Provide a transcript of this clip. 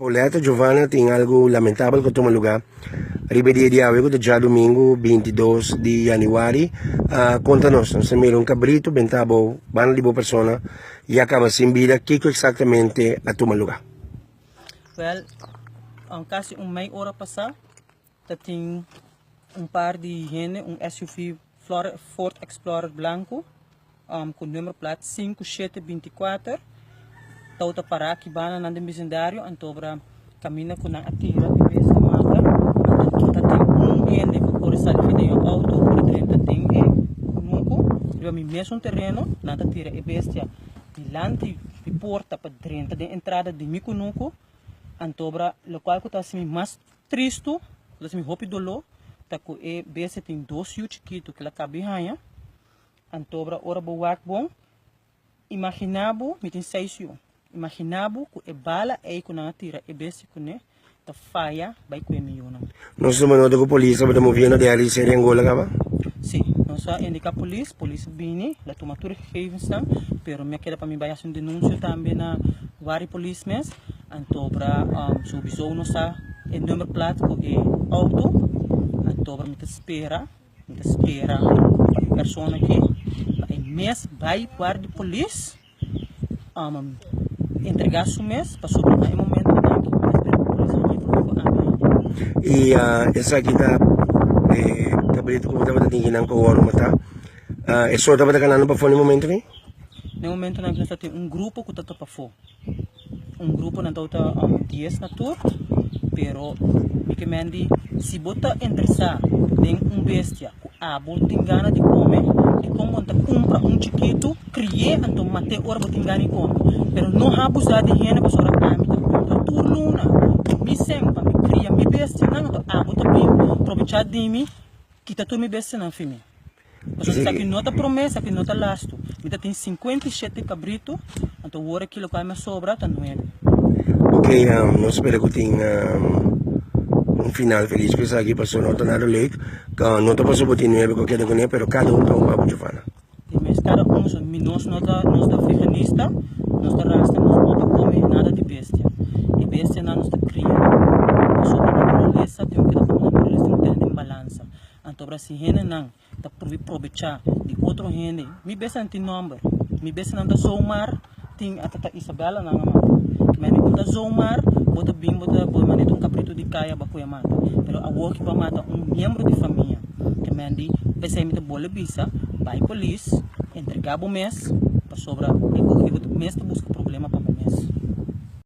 Pauletta Giovanna tin algu lamentabel ku a tuma lugá riba e dia di awe ku ta djadumingu 22 di yanüari. Konta nos, nos a mira un kabritu bentá abou banda di bo persona i a kaba sin bida. Kiko eksaktamente a tuma lugá? Wèl, kasi un mei ora pasá ta tin un par di hende, un SUV Ford Explorer blanku ku nummerplaat 5724 tawata pará aki banda nan den bisindario antobra kaminda ku nan a tira e bestia mata anto ta tin un hende ku kore sali for den e outo por drenta den e kunuku riba mi mesun tereno nan ta tira e bestia dilanti di porta pa drenta den entrada di mi kunuku antobra lokual ku ta hasi mi mas tristu ku ta hasi mi hopi doló ta ku e bestia tin dos yu chikitu ku el a kaba di haña. Antobra ora bo wak bon, imaginá bo, mi tin seis yu, imaginá bo ku e bala ei ku nan a tira e bestia kuné ta faya bai ku e mi yunan. Nos tuma nota ku polis tabata moviendo di área di Serie Angola kaba? Sí, nos a indiká polis, polis a bini, el a tuma tur e gegevensnan, pero mi a keda pa mi bai hasi un denunsio tambe na wari polis mes, antobra soubiso nos sa e nummerplaat ku e outo, antobra mi ta spera. Mi ta spera pa e persona aki pa e mes bai guarda di polis entrega su mes pasobra na e momento aki mi ta spera ku polis haña prome ku ami haña. I esaki ta e kabritu ku bo tabata tin kinan ku awor mata. E so tabata kanando pafó na e momento aki? Na e momentonan aki nos ta tin un grupo ku ta ta pafó. Un grupo nan tabata dies na tur, pero mi ke men di si bo ta interesá den un bestia ku abo tin gana di kome, dikon bo no ta kumpra un chikitu, kri'é anto mat'é ora bo tin gana di kome. Pero no habusá di hende pasobra ami ta kumpra tur luna ku mi sèn pa mi kria mi bestianan anto abo ta bin probechá di mi kita tur mi bestianan fi mi. Pasobra esaki no ta promé, esaki no ta lastu. Mi ta tin 57 kabritu, anto wor aki lokual mi a sobra ta nuebe. Ok, nos spera ku tin un final felis ku esaki, pasobra no ta nada leuk. No ta pasobra bo tin nuebe ku a keda kuné, pero kada un ta un papu Giovanna. Di mes kada un, so mi nos no ta nos ta veganista, nos ta rasta, nos no ta kome nada di bestia. E bestianan nos ta kria pasobra naturalesa tin ku keda komo naturalesa, tin ku tene den balansa. Anto ora si hendenan ta purbi probechá di otro hende, mi bestianan tin nòmber, mi bestianan ta zomaar tin ata ta Isabella nan a mata. Mende un ta zomaar bo ta bin bo ta bo manera un kabritu di kaya bo a kohe mata. Pero awor ki bo a mata un miembro di famia ke mende p'esei mi ta bole bisa bai polis entregá bo mes pasobra e bo mes ta buska.